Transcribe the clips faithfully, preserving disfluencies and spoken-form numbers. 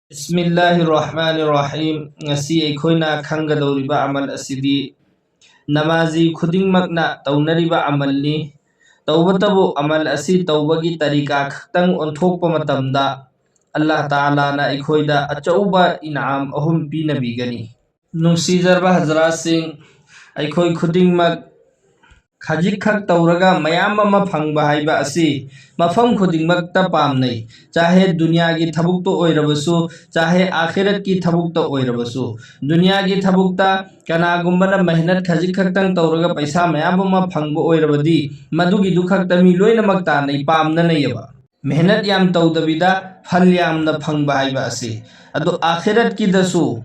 ꯕꯤꯁꯃꯤꯜꯂꯥꯍꯤꯔ ꯔꯍꯃꯥꯅꯤꯔ ꯔꯍꯤꯝ꯫ ꯉꯁꯤ ꯑꯩꯈꯣꯏꯅ ꯈꯪꯒꯗꯧꯔꯤꯕ ꯑꯃꯜ ꯑꯁꯤꯗꯤ ꯅꯃꯥꯖꯤ ꯈꯨꯗꯤꯡꯃꯛꯅ ꯇꯧꯅꯔꯤꯕ ꯑꯃꯜꯅꯤ꯫ ꯇꯧꯕꯇꯕꯨ ꯑꯃꯜ ꯑꯁꯤ ꯇꯧꯕꯒꯤ ꯇꯔꯤꯀꯥ ꯈꯛꯇꯪ ꯑꯣꯟꯊꯣꯛꯄ ꯃꯇꯝꯗ ꯑꯜꯂꯥꯍ ꯇꯥꯂꯥꯅ ꯑꯩꯈꯣꯏꯗ ꯑꯆꯧꯕ ꯏꯅꯥꯝ ꯑꯍꯨꯝ ꯄꯤꯅꯕꯤꯒꯅꯤ꯫ ꯅꯨꯡꯁꯤꯖꯔꯕ ꯍꯖꯔꯥꯠꯁꯤꯡ, ꯑꯩꯈꯣꯏ ꯈꯨꯗꯤꯡꯃꯛ ꯈꯖꯤꯛꯈꯛ ꯇꯧꯔꯒ ꯃꯌꯥꯝ ꯑꯃ ꯐꯪꯕ ꯍꯥꯏꯕ ꯑꯁꯤ ꯃꯐꯝ ꯈꯨꯗꯤꯡꯃꯛꯇ ꯄꯥꯝꯅꯩ꯫ ꯆꯥꯍꯦ ꯗꯨꯅꯤꯌꯥꯒꯤ ꯊꯕꯛꯇ ꯑꯣꯏꯔꯕꯁꯨ, ꯆꯥꯍꯦ ꯑꯥꯈꯤꯔꯠꯀꯤ ꯊꯕꯛꯇ ꯑꯣꯏꯔꯕꯁꯨ, ꯗꯨꯅꯤꯌꯥꯒꯤ ꯊꯕꯛꯇ ꯀꯅꯥꯒꯨꯝꯕꯅ ꯃꯦꯍꯅꯠ ꯈꯖꯤꯛ ꯈꯛꯇꯪ ꯇꯧꯔꯒ ꯄꯩꯁꯥ ꯃꯌꯥꯝ ꯑꯃ ꯐꯪꯕ ꯑꯣꯏꯔꯕꯗꯤ, ꯃꯗꯨꯒꯤꯗꯨ ꯈꯛꯇ ꯃꯤ ꯂꯣꯏꯅꯃꯛ ꯇꯥꯟꯅꯩ, ꯄꯥꯝꯅꯅꯩꯌꯦꯕ꯫ ꯃꯦꯍꯅꯠ ꯌꯥꯝ ꯇꯧꯗꯕꯤꯗ ꯐꯜ ꯌꯥꯝꯅ ꯐꯪꯕ ꯍꯥꯏꯕ ꯑꯁꯤ꯫ ꯑꯗꯣ ꯑꯥꯈꯤꯔꯠꯀꯤꯗꯁꯨ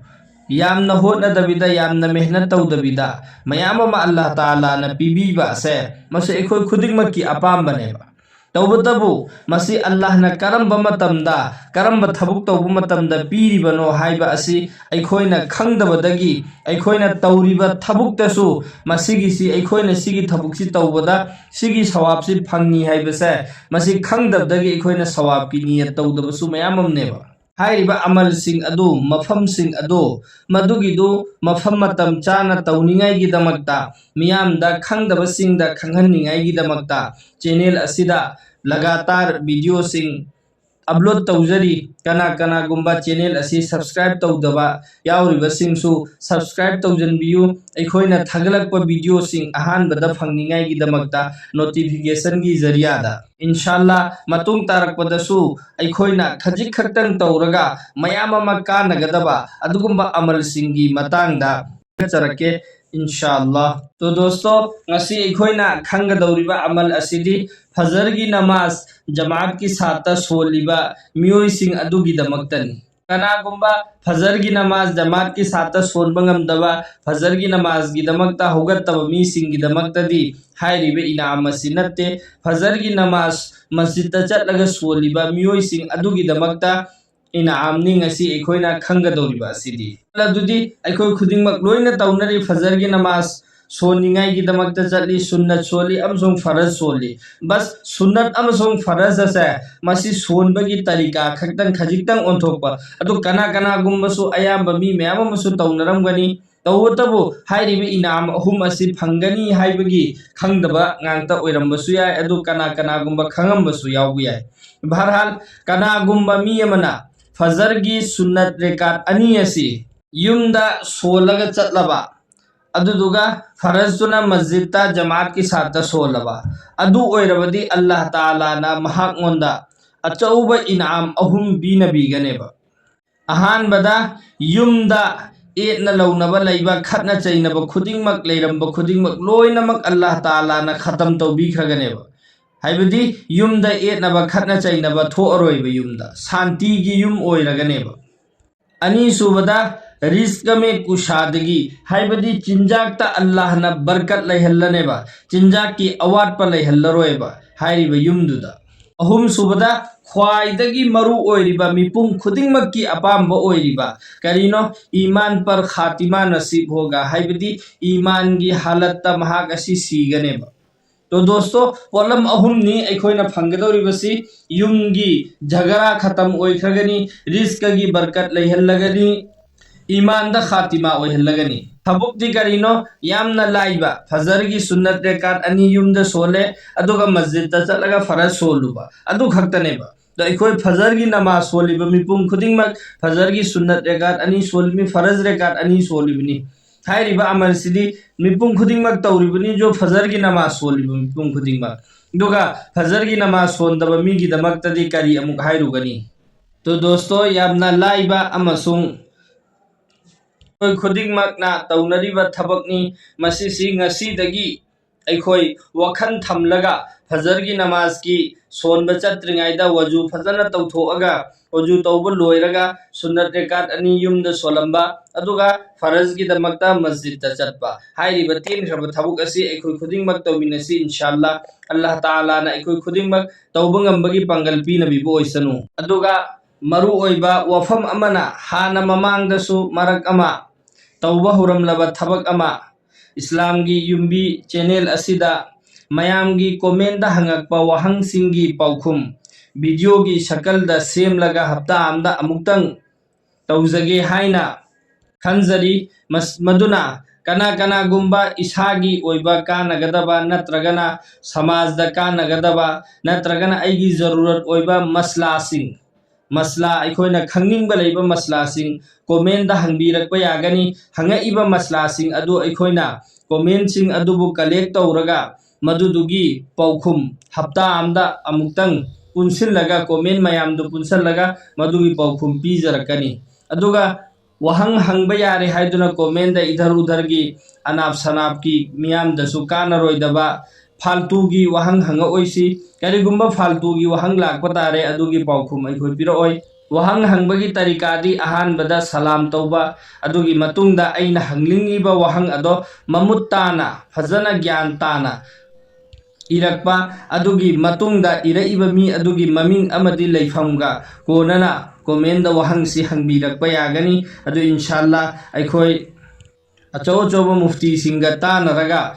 ꯌꯥꯝꯅ ꯍꯣꯠꯅꯗꯕꯤꯗ, ꯌꯥꯝꯅ ꯃꯦꯍꯅꯠ ꯇꯧꯗꯕꯤꯗ ꯃꯌꯥꯝ ꯑꯃ ꯑꯜꯂꯥꯍ ꯇꯥꯂꯥꯅ ꯄꯤꯕꯤꯕ ꯑꯁꯦ, ꯃꯁꯤ ꯑꯩꯈꯣꯏ ꯈꯨꯗꯤꯡꯃꯛꯀꯤ ꯑꯄꯥꯝꯕꯅꯦꯕ꯫ ꯇꯧꯕꯇꯕꯨ ꯃꯁꯤ ꯑꯜꯂꯥꯍꯅ ꯀꯔꯝꯕ ꯃꯇꯝꯗ, ꯀꯔꯝꯕ ꯊꯕꯛ ꯇꯧꯕ ꯃꯇꯝꯗ ꯄꯤꯔꯤꯕꯅꯣ ꯍꯥꯏꯕ ꯑꯁꯤ ꯑꯩꯈꯣꯏꯅ ꯈꯪꯗꯕꯗꯒꯤ, ꯑꯩꯈꯣꯏꯅ ꯇꯧꯔꯤꯕ ꯊꯕꯛꯇꯁꯨ ꯃꯁꯤꯒꯤꯁꯤ, ꯑꯩꯈꯣꯏꯅ ꯁꯤꯒꯤ ꯊꯕꯛꯁꯤ ꯇꯧꯕꯗ ꯁꯤꯒꯤ ꯁꯋꯥꯕꯁꯤ ꯐꯪꯉꯤ ꯍꯥꯏꯕꯁꯦ, ꯃꯁꯤ ꯈꯪꯗꯕꯗꯒꯤ ꯑꯩꯈꯣꯏꯅ ꯁꯋꯥꯕꯀꯤ ꯅꯤꯌꯠ ꯇꯧꯗꯕꯁꯨ ꯃꯌꯥꯝ ꯑꯃꯅꯦꯕ꯫ ꯍꯥꯏꯔꯤꯕ ꯑꯃꯜꯁꯤꯡ ꯑꯗꯨ, ꯃꯐꯝꯁꯤꯡ ꯑꯗꯨ, ꯃꯗꯨꯒꯤꯗꯨ ꯃꯐꯝ ꯃꯇꯝ ꯆꯥꯅ ꯇꯧꯅꯤꯡꯉꯥꯏꯒꯤꯗꯃꯛꯇ, ꯃꯤꯌꯥꯝꯗ ꯈꯪꯗꯕꯁꯤꯡꯗ ꯈꯪꯍꯟꯅꯤꯡꯉꯥꯏꯒꯤꯗꯃꯛꯇ ꯆꯦꯅꯦꯜ ꯑꯁꯤꯗ ꯂꯒꯥꯇꯥꯔ ꯚꯤꯗꯤꯑꯣꯁꯤꯡ ꯑꯞꯂꯣꯗ ꯇꯧꯖꯔꯤ꯫ ꯀꯅꯥ ꯀꯅꯥꯒꯨꯝꯕ ꯆꯦꯅꯦꯜ ꯑꯁꯤ ꯁꯕꯁꯀ꯭ꯔꯥꯏꯕ ꯇꯧꯗꯕ ꯌꯥꯎꯔꯤꯕꯁꯤꯡꯁꯨ ꯁꯕꯁꯀ꯭ꯔꯥꯏꯕ ꯇꯧꯖꯟꯕꯤꯌꯨ꯫ ꯑꯩꯈꯣꯏꯅ ꯊꯥꯒꯠꯂꯛꯄ ꯚꯤꯗꯤꯑꯣꯁꯤꯡ ꯑꯍꯥꯟꯕꯗ ꯐꯪꯅꯤꯡꯉꯥꯏꯒꯤꯗꯃꯛꯇ ꯅꯣꯇꯤꯐꯤꯀꯦꯁꯟꯒꯤ ꯖꯔꯤꯌꯥꯗ꯫ ꯏꯟꯁꯥꯜꯂꯥ, ꯃꯇꯨꯡ ꯇꯥꯔꯛꯄꯗꯁꯨ ꯑꯩꯈꯣꯏꯅ ꯈꯖꯤꯛ ꯈꯛꯇꯪ ꯇꯧꯔꯒ ꯃꯌꯥꯝ ꯑꯃ ꯀꯥꯟꯅꯒꯗꯕ ꯑꯗꯨꯒꯨꯝꯕ ꯑꯃꯜꯁꯤꯡꯒꯤ ꯃꯇꯥꯡꯗ ꯍꯥꯏꯖꯔꯛꯀꯦ, ꯏꯟꯁꯥꯜꯂꯥ꯫ ꯇꯣ ꯗꯣꯁꯇꯣ, ꯉꯁꯤ ꯑꯩꯈꯣꯏꯅ ꯈꯪꯒꯗꯧꯔꯤꯕ ꯑꯃꯜ ꯑꯁꯤꯗꯤ ꯐꯖꯔꯒꯤ ꯅꯃꯥꯖ ꯖꯃꯥꯠꯀꯤ ꯁꯥꯠꯇ ꯁꯣꯜꯂꯤꯕ ꯃꯤꯑꯣꯏꯁꯤꯡ ꯑꯗꯨꯒꯤꯗꯃꯛꯇꯅꯤ꯫ ꯀꯅꯥꯒꯨꯝꯕ ꯐꯖꯔꯒꯤ ꯅꯃꯥꯖ ꯖꯃꯥꯠꯀꯤ ꯁꯥꯠꯇ ꯁꯣꯟꯕ ꯉꯝꯗꯕ, ꯐꯖꯔꯒꯤ ꯅꯃꯥꯖꯒꯤꯗꯃꯛꯇ ꯍꯧꯒꯠꯇꯕ ꯃꯤꯁꯤꯡꯒꯤꯗꯃꯛꯇꯗꯤ ꯍꯥꯏꯔꯤꯕ ꯏꯅꯥꯝ ꯑꯁꯤ ꯅꯠꯇꯦ꯫ ꯐꯖꯔꯒꯤ ꯅꯃꯥꯖ ꯃꯁꯖꯤꯠꯇ ꯆꯠꯂꯒ ꯁꯣꯜꯂꯤꯕ ꯃꯤꯑꯣꯏꯁꯤꯡ ꯑꯗꯨꯒꯤꯗꯃꯛꯇ ꯏꯅꯥꯝꯅꯤ ꯉꯁꯤ ꯑꯩꯈꯣꯏꯅ ꯈꯪꯒꯗꯧꯔꯤꯕ ꯑꯁꯤꯗꯤ꯫ ꯑꯗꯨꯗꯤ ꯑꯩꯈꯣꯏ ꯈꯨꯗꯤꯡꯃꯛ ꯂꯣꯏꯅ ꯇꯧꯅꯔꯤ ꯐꯖꯔꯒꯤ ꯅꯃꯥꯖ ꯁꯣꯟꯅꯤꯡꯉꯥꯏꯒꯤꯗꯃꯛꯇ ꯆꯠꯂꯤ, ꯁꯨꯟꯅꯠ ꯁꯣꯜꯂꯤ ꯑꯃꯁꯨꯡ ꯐꯔꯖ ꯁꯣꯜꯂꯤ꯫ ꯕꯁ ꯁꯨꯟꯅꯠ ꯑꯃꯁꯨꯡ ꯐꯔꯖ ꯑꯁꯦ ꯃꯁꯤ ꯁꯣꯟꯕꯒꯤ ꯇꯔꯤꯀꯥ ꯈꯛꯇꯪ, ꯈꯖꯤꯛꯇꯪ ꯑꯣꯟꯊꯣꯛꯄ꯫ ꯑꯗꯨ ꯀꯅꯥ ꯀꯅꯥꯒꯨꯝꯕꯁꯨ, ꯑꯌꯥꯝꯕ ꯃꯤ ꯃꯌꯥꯝ ꯑꯃꯁꯨ ꯇꯧꯅꯔꯝꯒꯅꯤ꯫ ꯇꯧꯕꯇꯕꯨ ꯍꯥꯏꯔꯤꯕ ꯏꯅꯥꯝ ꯑꯍꯨꯝ ꯑꯁꯤ ꯐꯪꯒꯅꯤ ꯍꯥꯏꯕꯒꯤ ꯈꯪꯗꯕ ꯉꯥꯛꯇ ꯑꯣꯏꯔꯝꯕꯁꯨ ꯌꯥꯏ꯫ ꯑꯗꯨ ꯀꯅꯥ ꯀꯅꯥꯒꯨꯝꯕ ꯈꯪꯉꯝꯕꯁꯨ ꯌꯥꯎꯕ ꯌꯥꯏ꯫ ꯕꯍꯔꯍꯥꯜ, ꯀꯅꯥꯒꯨꯝꯕ ꯃꯤ ꯑꯃꯅ ꯐꯖꯔꯒꯤ ꯁꯨꯟꯅꯠ ꯔꯦꯀꯥꯠ ꯑꯅꯤ ꯑꯁꯤ ꯌꯨꯝꯗ ꯁꯣꯜꯂꯒ ꯆꯠꯂꯕ, ꯑꯗꯨꯗꯨꯒ ꯐꯔꯖꯇꯨꯅ ꯃꯁꯖꯤꯗꯇ ꯖꯃꯥꯠꯀꯤ ꯁꯥꯠꯇ ꯁꯣꯜꯂꯕ, ꯑꯗꯨ ꯑꯣꯏꯔꯕꯗꯤ ꯑꯜꯂꯥꯍ ꯇꯥꯂꯥꯅ ꯃꯍꯥꯛꯉꯣꯟꯗ ꯑꯆꯧꯕ ꯏꯅꯥꯝ ꯑꯍꯨꯝ ꯄꯤꯅꯕꯤꯒꯅꯦꯕ꯫ ꯑꯍꯥꯟꯕꯗ, ꯌꯨꯝꯗ ꯑꯦꯠꯅ ꯂꯧꯅꯕ ꯂꯩꯕ, ꯈꯠꯅ ꯆꯩꯅꯕ ꯈꯨꯗꯤꯡꯃꯛ, ꯂꯩꯔꯝꯕ ꯈꯨꯗꯤꯡꯃꯛ ꯂꯣꯏꯅꯃꯛ ꯑꯜꯂꯥꯍ ꯇꯥꯂꯥꯅ ꯈꯇꯝ ꯇꯧꯕꯤꯈ꯭ꯔꯒꯅꯦꯕ꯫ ꯍꯥꯏꯕꯗꯤ ꯌꯨꯝꯗ ꯑꯦꯠꯅꯕ, ꯈꯠꯅ ꯆꯩꯅꯕ ꯊꯣꯛꯑꯔꯣꯏꯕ, ꯌꯨꯝꯗ ꯁꯥꯟꯇꯤꯒꯤ ꯌꯨꯝ ꯑꯣꯏꯔꯒꯅꯦꯕ꯫ ꯑꯅꯤꯁꯨꯕꯗ, ꯔꯤꯁꯀ ꯃꯦ ꯀꯨꯁꯥꯗꯒꯤ, ꯍꯥꯏꯕꯗꯤ ꯆꯤꯟꯖꯥꯛꯇ ꯑꯜꯂꯥꯍꯅ ꯕꯔꯀꯠ ꯂꯩꯍꯜꯂꯅꯦꯕ, ꯆꯤꯟꯖꯥꯛꯀꯤ ꯑꯋꯥꯠꯄ ꯂꯩꯍꯜꯂꯔꯣꯏꯕ ꯍꯥꯏꯔꯤꯕ ꯌꯨꯝꯗꯨꯗ꯫ ꯑꯍꯨꯝꯁꯨꯕꯗ, ꯈ꯭ꯋꯥꯏꯗꯒꯤ ꯃꯔꯨ ꯑꯣꯏꯔꯤꯕ, ꯃꯤꯄꯨꯝ ꯈꯨꯗꯤꯡꯃꯛꯀꯤ ꯑꯄꯥꯝꯕ ꯑꯣꯏꯔꯤꯕ, ꯀꯔꯤꯅꯣ? ꯏꯃꯥꯟ ꯄꯔ ꯈꯥꯇꯤꯃꯥ ꯅꯁꯤꯕ ꯍꯣꯒ, ꯍꯥꯏꯕꯗꯤ ꯏꯃꯥꯟꯒꯤ ꯍꯥꯂꯠꯇ ꯃꯍꯥꯛ ꯑꯁꯤ ꯁꯤꯒꯅꯦꯕ꯫ ꯇꯣ ꯗꯣꯁꯇꯣ, ꯄꯣꯠꯂꯝ ꯑꯍꯨꯝꯅꯤ ꯑꯩꯈꯣꯏꯅ ꯐꯪꯒꯗꯧꯔꯤꯕꯁꯤ꯫ ꯌꯨꯝꯒꯤ ꯖꯒꯔꯥ ꯈꯇꯝ ꯑꯣꯏꯈ꯭ꯔꯒꯅꯤ, ꯔꯤꯁꯀꯒꯤ ꯕꯔꯀꯠ ꯂꯩꯍꯜꯂꯒꯅꯤ, ꯏꯃꯥꯟꯗ ꯈꯥꯇꯤꯃꯥ ꯑꯣꯏꯍꯜꯂꯒꯅꯤ꯫ ꯊꯕꯛꯇꯤ ꯀꯔꯤꯅꯣ? ꯌꯥꯝꯅ ꯂꯥꯏꯕ, ꯐꯖꯔꯒꯤ ꯁꯨꯟꯅꯠ ꯔꯦꯀꯥꯠ ꯑꯅꯤ ꯌꯨꯝꯗ ꯁꯣꯜꯂꯦ, ꯑꯗꯨꯒ ꯃꯁꯖꯤꯗꯇ ꯆꯠꯂꯒ ꯐꯔꯖ ꯁꯣꯜꯂꯨꯕ, ꯑꯗꯨ ꯈꯛꯇꯅꯦꯕ꯫ ꯑꯗꯣ ꯑꯩꯈꯣꯏ ꯐꯖꯔꯒꯤ ꯅꯃꯥꯖ ꯁꯣꯜꯂꯤꯕ ꯃꯤꯄꯨꯝ ꯈꯨꯗꯤꯡꯃꯛ, ꯐꯖꯔꯒꯤ ꯁꯨꯟꯅꯠ ꯔꯦꯀꯥꯠ ꯑꯅꯤ ꯁꯣꯜꯂꯤꯕꯅꯤ, ꯐꯔꯖ ꯔꯦꯀꯥꯠ ꯑꯅꯤ ꯁꯣꯜꯂꯤꯕꯅꯤ꯫ ꯍꯥꯏꯔꯤꯕ ꯑꯃꯜꯁꯤꯗꯤ ꯃꯤꯄꯨꯝ ꯈꯨꯗꯤꯡꯃꯛ ꯇꯧꯔꯤꯕꯅꯤ, ꯖꯣ ꯐꯖꯔꯒꯤ ꯅꯃꯥꯖ ꯁꯣꯜꯂꯤꯕ ꯃꯤꯄꯨꯝ ꯈꯨꯗꯤꯡꯃꯛ꯫ ꯑꯗꯨꯒ ꯐꯖꯔꯒꯤ ꯅꯃꯥꯖ ꯁꯣꯟꯗꯕ ꯃꯤꯒꯤꯗꯃꯛꯇꯗꯤ ꯀꯔꯤ ꯑꯃꯨꯛ ꯍꯥꯏꯔꯨꯒꯅꯤ? ꯇꯣ ꯗꯣꯁꯇꯣ, ꯌꯥꯝꯅ ꯂꯥꯏꯕ ꯑꯃꯁꯨꯡ ꯑꯩꯈꯣꯏ ꯈꯨꯗꯤꯡꯃꯛꯅ ꯇꯧꯅꯔꯤꯕ ꯊꯕꯛꯅꯤ꯫ ꯃꯁꯤꯁꯤ ꯉꯁꯤꯗꯒꯤ ꯑꯩꯈꯣꯏ ꯋꯥꯈꯜ ꯊꯝꯂꯒ ꯐꯖꯔꯒꯤ ꯅꯃꯥꯖꯀꯤ ꯁꯣꯟꯕ ꯆꯠꯇ꯭ꯔꯤꯉꯩꯗ ꯋꯖꯨ ꯐꯖꯅ ꯇꯧꯊꯣꯛꯑꯒ, ꯋꯖꯨ ꯇꯧꯕ ꯂꯣꯏꯔꯒ ꯁꯨꯟꯅꯠ ꯔꯦꯀꯥꯠ ꯑꯅꯤ ꯌꯨꯝꯗ ꯁꯣꯜꯂꯝꯕ, ꯑꯗꯨꯒ ꯐꯔꯖꯒꯤꯗꯃꯛꯇ ꯃꯁꯖꯤꯗꯇ ꯆꯠꯄ꯫ ꯍꯥꯏꯔꯤꯕ ꯇꯦꯟꯈ꯭ꯔꯕ ꯊꯕꯛ ꯑꯁꯤ ꯑꯩꯈꯣꯏ ꯈꯨꯗꯤꯡꯃꯛ ꯇꯧꯃꯤꯟꯅꯁꯤ, ꯏꯟꯁꯥ ꯑꯜꯂꯥ꯫ ꯑꯜꯂꯥꯍ ꯇꯥꯂꯥꯅ ꯑꯩꯈꯣꯏ ꯈꯨꯗꯤꯡꯃꯛ ꯇꯧꯕ ꯉꯝꯕꯒꯤ ꯄꯥꯡꯒꯜ ꯄꯤꯅꯕꯤꯕ ꯑꯣꯏꯁꯅꯨ꯫ ꯑꯗꯨꯒ ꯃꯔꯨꯑꯣꯏꯕ ꯋꯥꯐꯝ ꯑꯃꯅ, ꯍꯥꯟꯅ ꯃꯃꯥꯡꯗꯁꯨ ꯃꯔꯛ ꯑꯃ ꯇꯧꯕ ꯍꯧꯔꯝꯂꯕ ꯊꯕꯛ ꯑꯃ, ꯏꯁꯂꯥꯝꯒꯤ ꯌꯨꯝꯕꯤ ꯆꯦꯅꯦꯜ ꯑꯁꯤꯗ ꯃꯌꯥꯝꯒꯤ ꯀꯣꯃꯦꯟꯗ ꯍꯪꯉꯛꯄ ꯋꯥꯍꯪꯁꯤꯡꯒꯤ ꯄꯥꯎꯈꯨꯝ ꯚꯤꯗꯤꯑꯣꯒꯤ ꯁꯀꯜꯗ ꯁꯦꯝꯂꯒ ꯍꯞꯇꯥ ꯑꯃꯗ ꯑꯃꯨꯛꯇꯪ ꯇꯧꯖꯒꯦ ꯍꯥꯏꯅ ꯈꯟꯖꯔꯤ꯫ ꯃꯗꯨꯅ ꯀꯅꯥ ꯀꯅꯥꯒꯨꯝꯕ ꯏꯁꯥꯒꯤ ꯑꯣꯏꯕ ꯀꯥꯟꯅꯒꯗꯕ ꯅꯠꯇ꯭ꯔꯒꯅ ꯁꯃꯥꯖꯗ ꯀꯥꯟꯅꯒꯗꯕ ꯅꯠꯇ꯭ꯔꯒꯅ ꯑꯩꯒꯤ ꯖꯔꯨꯔꯠ ꯑꯣꯏꯕ ꯃꯁꯂꯥꯁꯤꯡ, ꯃꯁꯂꯥ ꯑꯩꯈꯣꯏꯅ ꯈꯪꯅꯤꯡꯕ ꯂꯩꯕ ꯃꯁꯂꯥꯁꯤꯡ ꯀꯣꯃꯦꯟꯗ ꯍꯪꯕꯤꯔꯛꯄ ꯌꯥꯒꯅꯤ꯫ ꯍꯪꯉꯛꯏꯕ ꯃꯁꯂꯥꯁꯤꯡ ꯑꯗꯨ ꯑꯩꯈꯣꯏꯅ ꯀꯣꯃꯦꯟꯁꯤꯡ ꯑꯗꯨꯕꯨ ꯀꯂꯦꯛ ꯇꯧꯔꯒ ꯃꯗꯨꯗꯨꯒꯤ ꯄꯥꯎꯈꯨꯝ ꯍꯞꯇꯥ ꯑꯃꯗ ꯑꯃꯨꯛꯇꯪ ꯄꯨꯟꯁꯤꯜꯂꯒ, ꯀꯣꯃꯦꯟ ꯃꯌꯥꯝꯗꯨ ꯄꯨꯟꯁꯤꯜꯂꯒ ꯃꯗꯨꯒꯤ ꯄꯥꯎꯈꯨꯝ ꯄꯤꯖꯔꯛꯀꯅꯤ꯫ ꯑꯗꯨꯒ ꯋꯥꯍꯪ ꯍꯪꯕ ꯌꯥꯔꯦ ꯍꯥꯏꯗꯨꯅ ꯀꯣꯃꯦꯟꯗ ꯏꯙꯔ ꯎꯙꯔꯒꯤ ꯑꯅꯥꯞ ꯁꯅꯥꯞꯀꯤ ꯃꯤꯌꯥꯝꯗꯁꯨ ꯀꯥꯟꯅꯔꯣꯏꯗꯕ ꯐꯥꯜꯇꯨꯒꯤ ꯋꯥꯍꯪ ꯍꯪꯉꯛꯑꯣꯏꯁꯤ꯫ ꯀꯔꯤꯒꯨꯝꯕ ꯐꯥꯜꯇꯨꯒꯤ ꯋꯥꯍꯪ ꯂꯥꯛꯄ ꯇꯥꯔꯦ, ꯑꯗꯨꯒꯤ ꯄꯥꯎꯈꯨꯝ ꯑꯩꯈꯣꯏ ꯄꯤꯔꯛꯑꯣꯏ꯫ ꯋꯥꯍꯪ ꯍꯪꯕꯒꯤ ꯇꯔꯤꯀꯥꯗꯤ ꯑꯍꯥꯟꯕꯗ ꯁꯂꯥꯝ ꯇꯧꯕ, ꯑꯗꯨꯒꯤ ꯃꯇꯨꯡꯗ ꯑꯩꯅ ꯍꯪꯅꯤꯡꯉꯤꯕ ꯋꯥꯍꯪ ꯑꯗꯣ ꯃꯃꯨꯠ ꯇꯥꯅ, ꯐꯖꯅ ꯒ꯭ꯌꯥꯟ ꯇꯥꯅ ꯏꯔꯛꯄ, ꯑꯗꯨꯒꯤ ꯃꯇꯨꯡꯗ ꯏꯔꯛꯏꯕ ꯃꯤ ꯑꯗꯨꯒꯤ ꯃꯃꯤꯡ ꯑꯃꯗꯤ ꯂꯩꯐꯝꯒ ꯀꯣꯟꯅꯅ ꯀꯣꯃꯦꯟꯗ ꯋꯥꯍꯪꯁꯤ ꯍꯪꯕꯤꯔꯛꯄ ꯌꯥꯒꯅꯤ꯫ ꯑꯗꯨ ꯏꯟꯁꯥꯜꯂꯥ ꯑꯩꯈꯣꯏ ꯑꯆꯧ ꯑꯆꯧꯕ ꯃꯨꯐꯇꯤꯁꯤꯡꯒ ꯇꯥꯟꯅꯔꯒ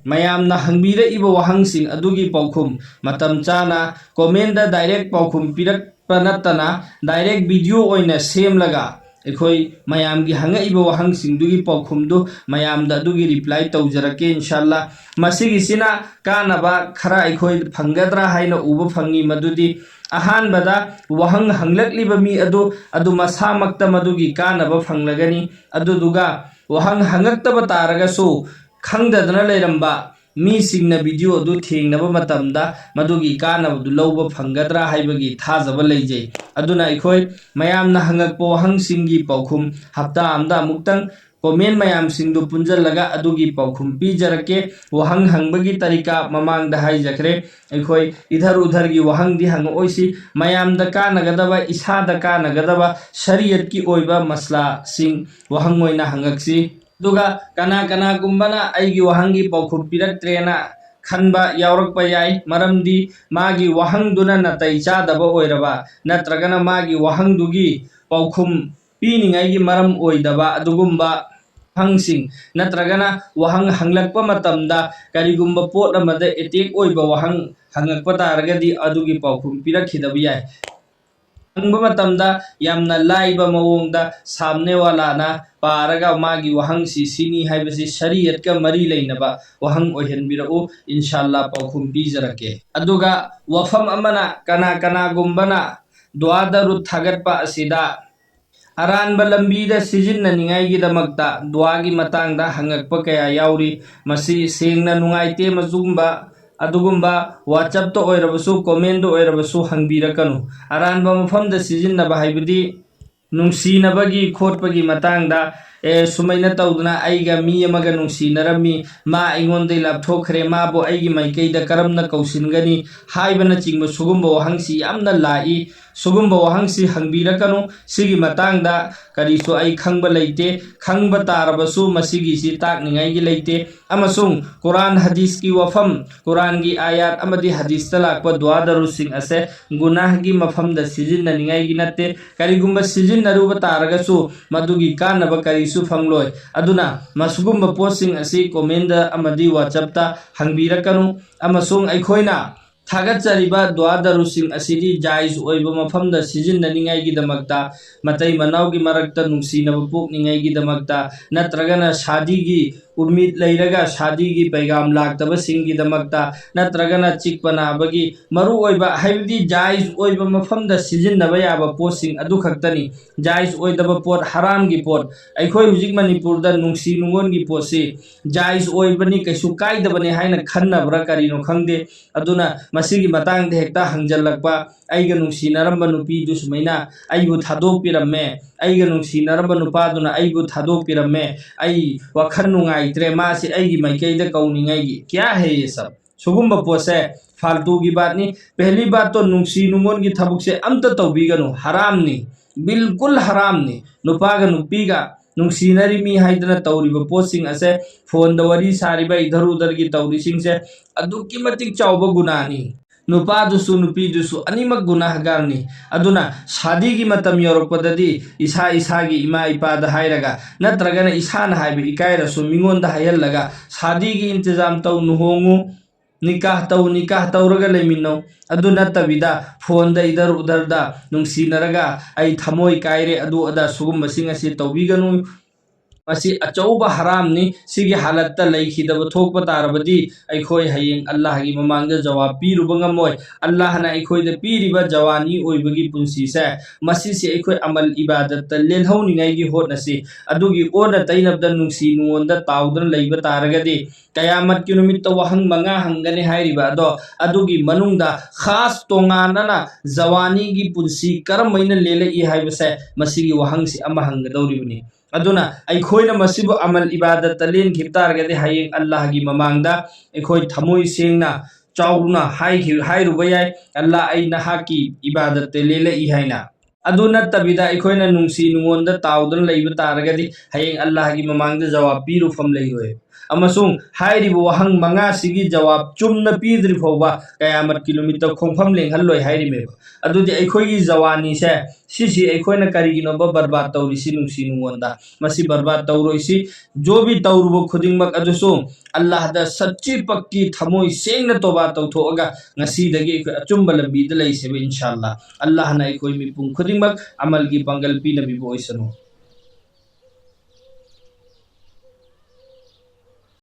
ꯃꯌꯥꯝꯅ ꯍꯪꯕꯤꯔꯛꯏꯕ ꯋꯥꯍꯪꯁꯤꯡ ꯑꯗꯨꯒꯤ ꯄꯥꯎꯈꯨꯝ ꯃꯇꯝ ꯆꯥꯅ ꯀꯣꯃꯦꯟꯗ ꯗꯥꯏꯔꯦꯛ ꯄꯥꯎꯈꯨꯝ ꯄꯤꯔꯛꯄ ꯅꯠꯇꯅ ꯗꯥꯏꯔꯦꯛ ꯚꯤꯗꯤꯑꯣ ꯑꯣꯏꯅ ꯁꯦꯝꯂꯒ ꯑꯩꯈꯣꯏ ꯃꯌꯥꯝꯒꯤ ꯍꯪꯉꯛꯏꯕ ꯋꯥꯍꯪꯁꯤꯡꯗꯨꯒꯤ ꯄꯥꯎꯈꯨꯝꯗꯨ ꯃꯌꯥꯝꯗ ꯑꯗꯨꯒꯤ ꯔꯤꯄ꯭ꯂꯥꯏ ꯇꯧꯖꯔꯛꯀꯦ ꯏꯟꯁꯥꯜꯂꯥ꯫ ꯃꯁꯤꯒꯤꯁꯤꯅ ꯀꯥꯟꯅꯕ ꯈꯔ ꯑꯩꯈꯣꯏ ꯐꯪꯒꯗ꯭ꯔꯥ ꯍꯥꯏꯅ ꯎꯕ ꯐꯪꯉꯤ꯫ ꯃꯗꯨꯗꯤ ꯑꯍꯥꯟꯕꯗ ꯋꯥꯍꯪ ꯍꯪꯂꯛꯂꯤꯕ ꯃꯤ ꯑꯗꯨ, ꯑꯗꯨ ꯃꯁꯥꯃꯛꯇ ꯃꯗꯨꯒꯤ ꯀꯥꯟꯅꯕ ꯐꯪꯂꯒꯅꯤ꯫ ꯑꯗꯨꯗꯨꯒ ꯋꯥꯍꯪ ꯍꯪꯉꯛꯇꯕ ꯇꯥꯔꯒꯁꯨ ꯈꯪꯗꯗꯅ ꯂꯩꯔꯝꯕ ꯃꯤꯁꯤꯡꯅ ꯚꯤꯗꯤꯑꯣ ꯑꯗꯨ ꯊꯦꯡꯅꯕ ꯃꯇꯝꯗ ꯃꯗꯨꯒꯤ ꯀꯥꯟꯅꯕꯗꯨ ꯂꯧꯕ ꯐꯪꯒꯗ꯭ꯔꯥ ꯍꯥꯏꯕꯒꯤ ꯊꯥꯖꯕ ꯂꯩꯖꯩ꯫ ꯑꯗꯨꯅ ꯑꯩꯈꯣꯏ ꯃꯌꯥꯝꯅ ꯍꯪꯉꯛꯄ ꯋꯥꯍꯪꯁꯤꯡꯒꯤ ꯄꯥꯎꯈꯨꯝ ꯍꯞꯇꯥ ꯑꯃꯗ ꯑꯃꯨꯛꯇꯪ ꯀꯣꯃꯦꯟ ꯃꯌꯥꯝꯁꯤꯡꯗꯨ ꯄꯨꯟꯁꯤꯜꯂꯒ ꯑꯗꯨꯒꯤ ꯄꯥꯎꯈꯨꯝ ꯄꯤꯖꯔꯛꯀꯦ꯫ ꯋꯥꯍꯪ ꯍꯪꯕꯒꯤ ꯇꯔꯤꯀꯥ ꯃꯃꯥꯡꯗ ꯍꯥꯏꯖꯈ꯭ꯔꯦ꯫ ꯑꯩꯈꯣꯏ ꯏꯙꯔ ꯎꯙꯔꯒꯤ ꯋꯥꯍꯪꯗꯤ ꯍꯪꯉꯛꯑꯣꯏꯁꯤ꯫ ꯃꯌꯥꯝꯗ ꯀꯥꯟꯅꯒꯗꯕ, ꯏꯁꯥꯗ ꯀꯥꯟꯅꯒꯗꯕ, ꯁꯔꯤꯌꯠꯀꯤ ꯑꯣꯏꯕ ꯃꯁꯂꯥꯁꯤꯡ ꯋꯥꯍꯪ ꯑꯣꯏꯅ ꯍꯪꯉꯛꯁꯤ꯫ ꯑꯗꯨꯒ ꯀꯅꯥ ꯀꯅꯥꯒꯨꯝꯕꯅ ꯑꯩꯒꯤ ꯋꯥꯍꯪꯒꯤ ꯄꯥꯎꯈꯨꯝ ꯄꯤꯔꯛꯇ꯭ꯔꯦꯅ ꯈꯟꯕ ꯌꯥꯎꯔꯛꯄ ꯌꯥꯏ꯫ ꯃꯔꯝꯗꯤ ꯃꯥꯒꯤ ꯋꯥꯍꯪꯗꯨꯅ ꯅꯥꯇꯩ ꯆꯥꯗꯕ ꯑꯣꯏꯔꯕ ꯅꯠꯇ꯭ꯔꯒꯅ ꯃꯥꯒꯤ ꯋꯥꯍꯪꯗꯨꯒꯤ ꯄꯥꯎꯈꯨꯝ ꯄꯤꯅꯤꯡꯉꯥꯏꯒꯤ ꯃꯔꯝ ꯑꯣꯏꯗꯕ ꯑꯗꯨꯒꯨꯝꯕ ꯋꯥꯍꯪꯁꯤꯡ ꯅꯠꯇ꯭ꯔꯒꯅ ꯋꯥꯍꯪ ꯍꯪꯂꯛꯄ ꯃꯇꯝꯗ ꯀꯔꯤꯒꯨꯝꯕ ꯄꯣꯠ ꯑꯃꯗ ꯑꯦꯇꯦꯛ ꯑꯣꯏꯕ ꯋꯥꯍꯪ ꯍꯪꯉꯛꯄ ꯇꯥꯔꯒꯗꯤ ꯑꯗꯨꯒꯤ ꯄꯥꯎꯈꯨꯝ ꯄꯤꯔꯛꯈꯤꯗꯕ ꯌꯥꯏ꯫ ꯍꯪꯕ ꯃꯇꯝꯗ ꯌꯥꯝꯅ ꯂꯥꯏꯕ ꯃꯑꯣꯡꯗ ꯁꯥꯝꯅꯦꯋꯥꯂꯥꯅ ꯄꯥꯔꯒ ꯃꯥꯒꯤ ꯋꯥꯍꯪꯁꯤ ꯁꯤꯅꯤ ꯍꯥꯏꯕꯁꯤ ꯁꯔꯤꯌꯠꯀ ꯃꯔꯤ ꯂꯩꯅꯕ ꯋꯥꯍꯪ ꯑꯣꯏꯍꯟꯕꯤꯔꯛꯎ꯫ ꯏꯟꯁꯥꯜꯂꯥ ꯄꯥꯎꯈꯨꯝ ꯄꯤꯖꯔꯛꯀꯦ꯫ ꯑꯗꯨꯒ ꯋꯥꯐꯝ ꯑꯃꯅ, ꯀꯅꯥ ꯀꯅꯥꯒꯨꯝꯕꯅ ꯗꯨꯋꯥ ꯗꯔꯨꯗ ꯊꯥꯒꯠꯄ ꯑꯁꯤꯗ ꯑꯔꯥꯟꯕ ꯂꯝꯕꯤꯗ ꯁꯤꯖꯤꯟꯅꯅꯤꯡꯉꯥꯏꯒꯤꯗꯃꯛꯇ ꯗꯨꯋꯥꯒꯤ ꯃꯇꯥꯡꯗ ꯍꯪꯉꯛꯄ ꯀꯌꯥ ꯌꯥꯎꯔꯤ꯫ ꯃꯁꯤ ꯁꯦꯡꯅ ꯅꯨꯡꯉꯥꯏꯇꯦ꯫ ꯃꯁꯤꯒꯨꯝꯕ ꯑꯗꯨꯒꯨꯝꯕ WhatsApp-ꯇ ꯑꯣꯏꯔꯕꯁꯨ, comment-ꯇ ꯑꯣꯏꯔꯕꯁꯨ ꯍꯪꯕꯤꯔꯛꯀꯅꯨ꯫ ꯑꯔꯥꯟꯕ ꯃꯐꯝꯗ ꯁꯤꯖꯤꯟꯅꯕ ꯍꯥꯏꯕꯗꯤ ꯅꯨꯡꯁꯤꯅꯕꯒꯤ ꯈꯣꯠꯄꯒꯤ ꯃꯇꯥꯡꯗ, "ꯑꯦ, ꯁꯨꯃꯥꯏꯅ ꯇꯧꯗꯅ ꯑꯩꯒ ꯃꯤ ꯑꯃꯒ ꯅꯨꯡꯁꯤꯅꯔꯝꯃꯤ, ꯃꯥ ꯑꯩꯉꯣꯟꯗꯒꯤ ꯂꯥꯞꯊꯣꯛꯈ꯭ꯔꯦ, ꯃꯥꯕꯨ ꯑꯩꯒꯤ ꯃꯥꯏꯀꯩꯗ ꯀꯔꯝꯅ ꯀꯧꯁꯤꯟꯒꯅꯤ?" ꯍꯥꯏꯕꯅꯆꯤꯡꯕ ꯁꯤꯒꯨꯝꯕ ꯋꯥꯍꯪꯁꯤ ꯌꯥꯝꯅ ꯂꯥꯛꯏ꯫ ꯁꯤꯒꯨꯝꯕ ꯋꯥꯍꯪꯁꯤ ꯍꯪꯕꯤꯔꯛꯀꯅꯨ꯫ ꯁꯤꯒꯤ ꯃꯇꯥꯡꯗ ꯀꯔꯤꯁꯨ ꯑꯩ ꯈꯪꯕ ꯂꯩꯇꯦ꯫ ꯈꯪꯕ ꯇꯥꯔꯕꯁꯨ ꯃꯁꯤꯒꯤꯁꯤ ꯇꯥꯛꯅꯤꯡꯉꯥꯏꯒꯤ ꯂꯩꯇꯦ꯫ ꯑꯃꯁꯨꯡ ꯀꯨꯔꯥꯟ ꯍꯗꯤꯁꯀꯤ ꯋꯥꯐꯝ, ꯀꯨꯔꯥꯟꯒꯤ ꯑꯥꯌꯥꯠ ꯑꯃꯗꯤ ꯍꯗꯤꯁꯇ ꯂꯥꯛꯄ ꯗꯨꯋꯥ ꯗꯔꯨꯗꯁꯤꯡ ꯑꯁꯦ ꯒꯨꯅꯥꯍꯒꯤ ꯃꯐꯝꯗ ꯁꯤꯖꯤꯟꯅꯅꯤꯡꯉꯥꯏꯒꯤ ꯅꯠꯇꯦ꯫ ꯀꯔꯤꯒꯨꯝꯕ ꯁꯤꯖꯤꯟꯅꯔꯨꯕ ꯇꯥꯔꯒꯁꯨ ꯃꯗꯨꯒꯤ ꯀꯥꯟꯅꯕ ꯀꯔꯤꯁꯨ ꯐꯪꯂꯣꯏ꯫ ꯑꯗꯨꯅ ꯃꯁꯤꯒꯨꯝꯕ ꯄꯣꯠꯁꯤꯡ ꯑꯁꯤ comment-ꯗ ꯑꯃꯗꯤ WhatsApp-ꯇ ꯍꯪꯕꯤꯔꯛꯀꯅꯨ꯫ ꯑꯃꯁꯨꯡ ꯑꯩꯈꯣꯏꯅ ꯊꯥꯒꯠꯆꯔꯤꯕ ꯗꯨꯋꯥ ꯗꯔꯨꯗꯁꯤꯡ ꯑꯁꯤꯗꯤ ꯖꯥꯏꯖ ꯑꯣꯏꯕ ꯃꯐꯝꯗ ꯁꯤꯖꯤꯟꯅꯅꯤꯡꯉꯥꯏꯒꯤꯗꯃꯛꯇ, ꯃꯇꯩ ꯃꯅꯥꯎꯒꯤ ꯃꯔꯛꯇ ꯅꯨꯡꯁꯤꯅꯕ ꯄꯣꯛꯅꯤꯡꯉꯥꯏꯒꯤꯗꯃꯛꯇ, ꯅꯠꯇ꯭ꯔꯒꯅ ꯁꯥꯗꯤꯒꯤ ꯎꯃꯤꯗ ꯂꯩꯔꯒ ꯁꯥꯗꯤꯒꯤ ꯄꯩꯒꯥꯝ ꯂꯥꯛꯇꯕꯁꯤꯡꯒꯤꯗꯃꯛꯇ, ꯅꯠꯇ꯭ꯔꯒꯅ ꯆꯤꯛꯄ ꯅꯥꯕꯒꯤ ꯃꯔꯨꯑꯣꯏꯕ, ꯍꯥꯏꯕꯗꯤ ꯖꯥꯏꯖ ꯑꯣꯏꯕ ꯃꯐꯝꯗ ꯁꯤꯖꯤꯟꯅꯕ ꯌꯥꯕ ꯄꯣꯠꯁꯤꯡ ꯑꯗꯨꯈꯛꯇꯅꯤ꯫ ꯖꯥꯏꯖ ꯑꯣꯏꯗꯕ ꯄꯣꯠ, ꯍꯔꯥꯝꯒꯤ ꯄꯣꯠ, ꯑꯩꯈꯣꯏ ꯍꯧꯖꯤꯛ ꯃꯅꯤꯄꯨꯔꯗ ꯅꯨꯡꯁꯤ ꯅꯨꯡꯉꯣꯟꯒꯤ ꯄꯣꯠꯁꯤ ꯖꯥꯏꯖ ꯑꯣꯏꯕꯅꯤ, ꯀꯩꯁꯨ ꯀꯥꯏꯗꯕꯅꯤ ꯍꯥꯏꯅ ꯈꯟꯅꯕ꯭ꯔꯥ ꯀꯔꯤꯅꯣ ꯈꯪꯗꯦ꯫ ꯑꯗꯨꯅ ꯃꯁꯤꯒꯤ ꯃꯇꯥꯡꯗ ꯍꯦꯛꯇ ꯍꯪꯖꯜꯂꯛꯄ, "ꯑꯩꯒ ꯅꯨꯡꯁꯤꯅꯔꯝꯕ ꯅꯨꯄꯤꯗꯨ ꯁꯨꯃꯥꯏꯅ ꯑꯩꯕꯨ ꯊꯥꯗꯣꯛꯄꯤꯔꯝꯃꯦ, ꯑꯩꯒ ꯅꯨꯡꯁꯤꯅꯔꯝꯕ ꯅꯨꯄꯥꯗꯨꯅ ꯑꯩꯕꯨ ꯊꯥꯗꯣꯛꯄꯤꯔꯝꯃꯦ, ꯑꯩ ꯋꯥꯈꯜ ꯅꯨꯡꯉꯥꯏꯇ꯭ꯔꯦ, ꯃꯥꯁꯤ ꯑꯩꯒꯤ ꯃꯥꯏꯀꯩꯗ ꯀꯧꯅꯤꯡꯉꯥꯏꯒꯤ"꯫ ꯀꯌꯥ ꯍꯦ ꯌꯦ ꯁꯕ? ꯁꯤꯒꯨꯝꯕ ꯄꯣꯠꯁꯦ ꯐꯥꯜꯇꯨꯒꯤ ꯕꯥꯠꯅꯤ꯫ ꯄꯦꯍꯂꯤ ꯕꯥꯠ ꯇꯣ, ꯅꯨꯡꯁꯤ ꯅꯨꯡꯉꯣꯟꯒꯤ ꯊꯕꯛꯁꯦ ꯑꯝꯇ ꯇꯧꯕꯤꯒꯅꯨ, ꯍꯔꯥꯝꯅꯤ, ꯕꯤꯜꯀꯨꯜ ꯍꯔꯥꯝꯅꯤ꯫ ꯅꯨꯄꯥꯒ ꯅꯨꯄꯤꯒ ꯅꯨꯡꯁꯤꯅꯔꯤꯃꯤ ꯍꯥꯏꯗꯅ ꯇꯧꯔꯤꯕ ꯄꯣꯠꯁꯤꯡ ꯑꯁꯦ, ꯐꯣꯟꯗ ꯋꯥꯔꯤ ꯁꯥꯔꯤꯕ, ꯏꯙꯔ ꯎꯙꯔꯒꯤ ꯇꯧꯔꯤꯁꯤꯡꯁꯦ ꯑꯗꯨꯛꯀꯤ ꯃꯇꯤꯛ ꯆꯥꯎꯕ ꯒꯨꯅꯥꯅꯤ꯫ ꯅꯨꯄꯥꯗꯨꯁꯨ ꯅꯨꯄꯤꯗꯨꯁꯨ ꯑꯅꯤꯃꯛ ꯒꯨꯅꯥꯍꯒꯥꯔꯅꯤ꯫ ꯑꯗꯨꯅ ꯁꯥꯗꯤꯒꯤ ꯃꯇꯝ ꯌꯧꯔꯛꯄꯗꯗꯤ ꯏꯁꯥ ꯏꯁꯥꯒꯤ ꯏꯃꯥ ꯏꯄꯥꯗ ꯍꯥꯏꯔꯒ, ꯅꯠꯇ꯭ꯔꯒꯅ ꯏꯁꯥꯅ ꯍꯥꯏꯕ ꯏꯀꯥꯏꯔꯁꯨ ꯃꯤꯉꯣꯟꯗ ꯍꯥꯏꯍꯜꯂꯒ, ꯁꯥꯗꯤꯒꯤ ꯏꯟꯇꯤꯖꯥꯝ ꯇꯧ, ꯂꯨꯍꯣꯡꯉꯨ, ꯅꯤꯀꯥꯍ ꯇꯧ, ꯅꯤꯀꯥꯍ ꯇꯧꯔꯒ ꯂꯩꯃꯤꯟꯅꯧ꯫ ꯑꯗꯨ ꯅꯠꯇꯕꯤꯗ ꯐꯣꯟꯗ ꯏꯗꯔ ꯎꯗꯔꯗ ꯅꯨꯡꯁꯤꯅꯔꯒ, "ꯑꯩ ꯊꯃꯣꯏ ꯀꯥꯏꯔꯦ", ꯑꯗꯨ ꯑꯗꯥ ꯁꯤꯒꯨꯝꯕꯁꯤꯡ ꯑꯁꯤ ꯇꯧꯕꯤꯒꯅꯨ꯫ ꯃꯁꯤ ꯑꯆꯧꯕ ꯍꯔꯥꯝꯅꯤ꯫ ꯁꯤꯒꯤ ꯍꯥꯂꯠꯇ ꯂꯩꯈꯤꯗꯕ ꯊꯣꯛꯄ ꯇꯥꯔꯕꯗꯤ ꯑꯩꯈꯣꯏ ꯍꯌꯦꯡ ꯑꯜꯂꯥꯍꯒꯤ ꯃꯃꯥꯡꯗ ꯖꯋꯥꯕ ꯄꯤꯔꯨꯕ ꯉꯝꯃꯣꯏ꯫ ꯑꯜꯂꯥꯍꯅ ꯑꯩꯈꯣꯏꯗ ꯄꯤꯔꯤꯕ ꯖꯋꯥꯅꯤ ꯑꯣꯏꯕꯒꯤ ꯄꯨꯟꯁꯤꯁꯦ, ꯃꯁꯤꯁꯦ ꯑꯩꯈꯣꯏ ꯑꯃꯜ ꯏꯕꯥꯗꯠꯇ ꯂꯦꯜꯍꯧꯅꯤꯡꯉꯥꯏꯒꯤ ꯍꯣꯠꯅꯁꯤ꯫ ꯑꯗꯨꯒꯤ ꯑꯣꯟꯅ ꯇꯩꯅꯕꯗ ꯅꯨꯡꯁꯤ ꯅꯨꯡꯉꯣꯟꯗ ꯇꯥꯎꯗꯨꯅ ꯂꯩꯕ ꯇꯥꯔꯒꯗꯤ, ꯀꯌꯥꯃꯠꯀꯤ ꯅꯨꯃꯤꯠꯇ ꯋꯥꯍꯪ ꯃꯉꯥ ꯍꯪꯒꯅꯤ ꯍꯥꯏꯔꯤꯕ ꯑꯗꯣ, ꯑꯗꯨꯒꯤ ꯃꯅꯨꯡꯗ ꯈꯥꯁ ꯇꯣꯉꯥꯟꯅꯅ ꯖꯋꯥꯅꯤꯒꯤ ꯄꯨꯟꯁꯤ ꯀꯔꯝꯍꯥꯏꯅ ꯂꯦꯜꯂꯛꯏ ꯍꯥꯏꯕꯁꯦ, ꯃꯁꯤꯒꯤ ꯋꯥꯍꯪꯁꯤ ꯑꯃ ꯍꯪꯒꯗꯧꯔꯤꯕꯅꯤ꯫ ꯑꯗꯨꯅ ꯑꯩꯈꯣꯏꯅ ꯃꯁꯤꯕꯨ ꯑꯃꯜ ꯏꯕꯥꯗꯠꯇ ꯂꯦꯟꯈꯤꯕ ꯇꯥꯔꯒꯗꯤ, ꯍꯌꯦꯡ ꯑꯜꯂꯥꯍꯒꯤ ꯃꯃꯥꯡꯗ ꯑꯩꯈꯣꯏ ꯊꯃꯣꯏ ꯁꯦꯡꯅ, ꯆꯥꯎꯅ ꯍꯥꯏꯈꯤ-, ꯍꯥꯏꯔꯨꯕ ꯌꯥꯏ, "ꯑꯜꯂꯥꯍ, ꯑꯩ ꯅꯍꯥꯛꯀꯤ ꯏꯕꯥꯗꯠꯇ ꯂꯦꯜꯂꯛꯏ" ꯍꯥꯏꯅ꯫ ꯑꯗꯨ ꯅꯠꯇꯕꯤꯗ ꯑꯩꯈꯣꯏꯅ ꯅꯨꯡꯁꯤ ꯅꯨꯡꯉꯣꯟꯗ ꯇꯥꯎꯗꯨꯅ ꯂꯩꯕ ꯇꯥꯔꯒꯗꯤ, ꯍꯌꯦꯡ ꯑꯜꯂꯥꯍꯒꯤ ꯃꯃꯥꯡꯗ ꯖꯋꯥꯕ ꯄꯤꯔꯨꯐꯝ ꯂꯩꯔꯣꯏ꯫ ꯑꯃꯁꯨꯡ ꯍꯥꯏꯔꯤꯕ ꯋꯥꯍꯪ ꯃꯉꯥꯁꯤꯒꯤ ꯖꯋꯥꯕ ꯆꯨꯝꯅ ꯄꯤꯗ꯭ꯔꯤ ꯐꯥꯎꯕ ꯀꯌꯥꯃꯠꯀꯤ ꯅꯨꯃꯤꯠꯇ ꯈꯣꯡꯐꯝ ꯂꯦꯡꯍꯜꯂꯣꯏ ꯍꯥꯏꯔꯤꯃꯦꯕ꯫ ꯑꯗꯨꯗꯤ ꯑꯩꯈꯣꯏꯒꯤ ꯖꯋꯥꯅꯤꯁꯦ, ꯁꯤꯁꯤ ꯑꯩꯈꯣꯏꯅ ꯀꯔꯤꯒꯤꯅꯣꯕ ꯕꯔꯕꯥꯗ ꯇꯧꯔꯤꯁꯤ ꯅꯨꯡꯁꯤ ꯅꯨꯡꯉꯣꯟꯗ? ꯃꯁꯤ ꯕꯔꯕꯥꯗ ꯇꯧꯔꯣꯏꯁꯤ꯫ ꯖꯣ ꯚꯤ ꯇꯧꯔꯨꯕ ꯈꯨꯗꯤꯡꯃꯛ ꯑꯗꯨꯁꯨ ꯑꯜꯂꯥꯍꯗ ꯁꯆꯤ ꯄꯛꯀꯤ ꯊꯃꯣꯏ ꯁꯦꯡꯅ ꯇꯣꯕꯥ ꯇꯧꯊꯣꯛꯑꯒ, ꯉꯁꯤꯗꯒꯤ ꯑꯩꯈꯣꯏ ꯑꯆꯨꯝꯕ ꯂꯝꯕꯤꯗ ꯂꯩꯁꯦꯕ, ꯏꯟꯁꯥ ꯑꯜꯂꯥꯍ꯫ ꯑꯜꯂꯥꯍꯅ ꯑꯩꯈꯣꯏ ꯃꯤꯄꯨꯝ ꯈꯨꯗꯤꯡꯃꯛ ꯑꯃꯜꯒꯤ ꯄꯥꯡꯒꯜ ꯄꯤꯅꯕꯤꯕ ꯑꯣꯏꯁꯅꯨ꯫